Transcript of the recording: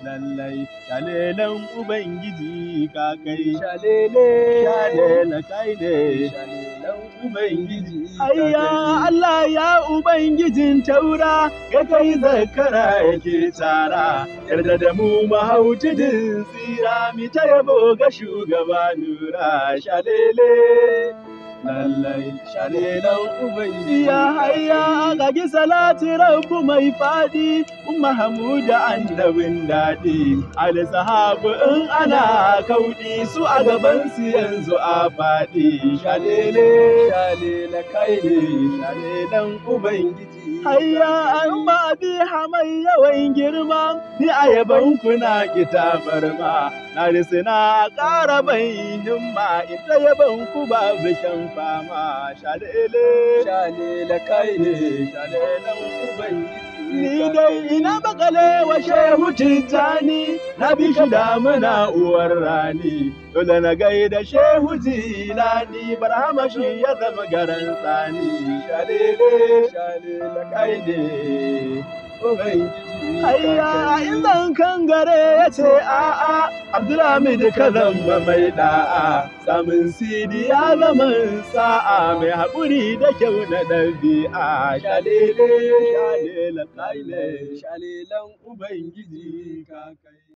Lallai shalelan Ubangiji ka kai. Shalele. Shalela kai ne. Shalelan Ubangiji. Ayya Allah ya Ubangijin taura, ga kai zakara yake tara, yarda da mu mahautidin tsira, mi ta yabo ga shugaba nura, shalele. Lallai Shalelan Ubangiji. Ya hayya gagi salati rabbu mai faɗi, Mahamuda annabin daɗi, Ali sahabu in ana kauɗi su a gaban su yanzu a faɗi, shalele. Shalela kai ne. Shalelan Ubangiji. Hayya an ba bi hamai yawan girma, ni a yaban kuna kitabar ma, na risina ƙara ban himma, ita yaban ku babu shan fama, shalele. Shalela kai ne. Shalelan Ubangiji. Ni dai ina bakale wa Shehu Tijjani, na bi shi damuna uwar rani, dole na gaida Shehu Jilani, Barhama shi ya zama garan tsani, shalele. Shalela kai ne. Ubangiji. Hayya indan kan gare ya ce a'a, Abdulhamid ka zama mai da'a, samun sidi ya zama sa'a, mai haƙuri da kyau na ɗabi'a, shalele, shalela kai ne. Shalelan Ubangiji ka kai.